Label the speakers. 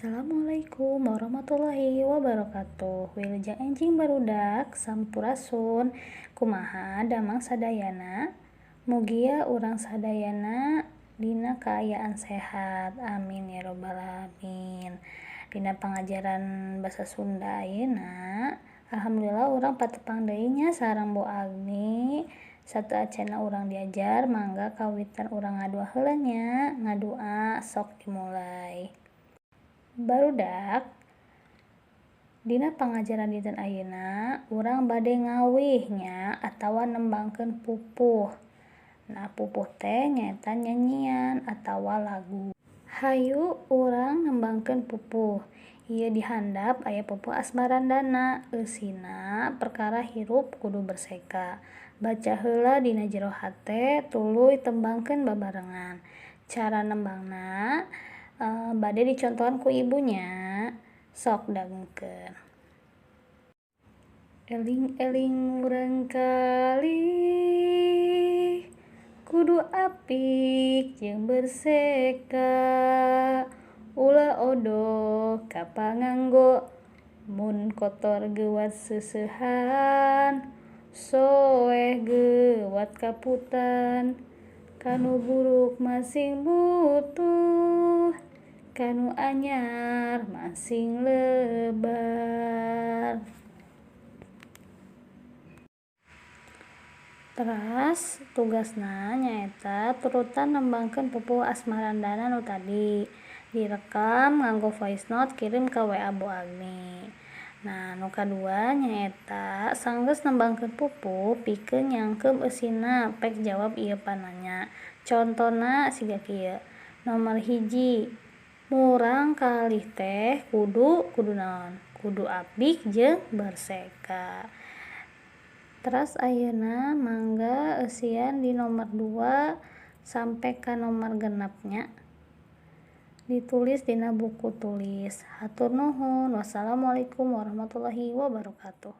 Speaker 1: Assalamualaikum warahmatullahi wabarakatuh. Wilujeng enjing barudak, sampurasun. Kumaha damang sadayana? Mugia urang sadayana dina kaayaan sehat. Amin ya robbal alamin. Dina pangajaran basa Sunda ayeuna, alhamdulillah urang patepang deui nya sareng Bu Agni. Sateuacanna urang diajar, mangga kawitan urang ngadua heula nya. Ngadua sok dimulai. Barudak, dina pangajaran dinten ayeuna urang bade ngawih nya atawa nembangkeun pupuh. Nah, pupuh teh nyaeta nyanyian atawa lagu. Hayu urang nembangkeun pupuh. Ieu di handap aya pupuh Asmarandana, eusina perkara hirup kudu berseka. Baca heula dina jero hate tuluy tembangkeun babarengan. Cara nembangna bade dicontohan ku ibu nya, sok dangukeun. Eling-eling murangkalih kudu apik jeung berseka, ulah odoh ka panganggo mun kotor geuwat seuseuhan, soeh geuwat kaputan, kanu buruk masing butuh, kanu anyar masing lebar. Teras tugasna nyaeta turutan nembangkeun pupuh Asmarandana nu tadi. Direkam nganggo voice note kirim ka WA Bu Agni. Nah, nu kadua nyaeta sanggeus nembangkeun pupuh pikeun nyangkeum eusina pek jawab ieu pananya. Contona siga kieu. Nomor 1, murangkalih teh kudu naon? Kudu apik jeung berseka. Teras ayeuna mangga eusian di nomor 2 sampai ka nomor 6 nya. Ditulis dina buku tulis. Hatur nuhun. Wassalamualaikum warahmatullahi wabarakatuh.